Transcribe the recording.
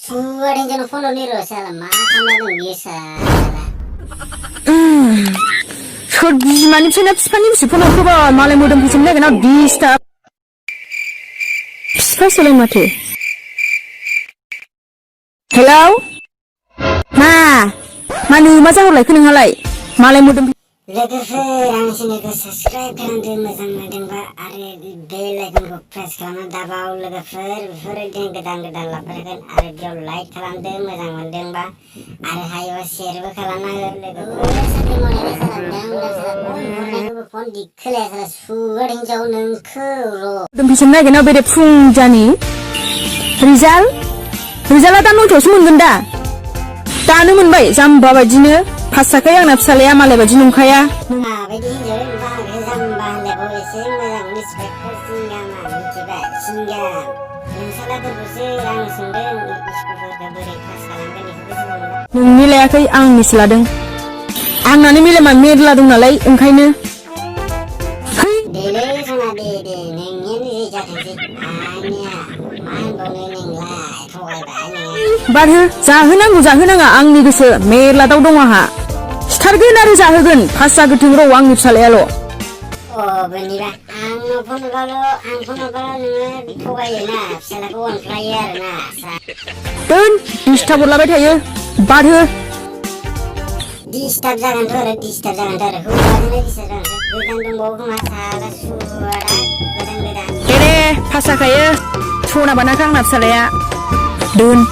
Suwarin jangan follow nih Rosa lah, makan lagi biasa. Gimana sih nih Pispa nih Pispa nak coba malam muda Pispa nih kena disturb. Pispa soalnya mati. Hello, mana masa hulai kena halai malam muda. Logofer ang sini ko subscribe kan din mazang ba are bell icon ko press kalam dabao logofer before din gedang lapar kan are video like kalam din mazang ba are hayo share ba kalam logofer sati mone ni kalam dang na phone dikhale sala sugar hin jau nang khro dum bisna gena bere phung jani Rizal ta no thos mun ganda ta no mun bai jamba bajine Pasakaya yang napsalaya malah baju nungkaya. Bagi jalan bang, zambang lebo esing yang nispek singa mami tiba singa. Yang salah terbesar yang sendiri iskufer keberi kasalan kan itu semua. Nilai akai ang misladeng. Ang nani milai mamir ladung nalai engkaina. Dele sana dede nengnya ni jatuh sih. Anya, main boleh nenglai, tuai banyak. Barhe, jahananga ang ni goso mer ladau dong ha. Targen aru jahogen pasa getung ro wang nipsalelo. Oh beniba, ang phone balo nunge thogai na, sala ko on player na. Dun, disturb labai thayo. Barhe. Disturb jangan dore. Hubungannya disturb. Gedang dong bau masalah suara. Gedang. Ere, pasakaya. Thona banakang napsalaya. Dun.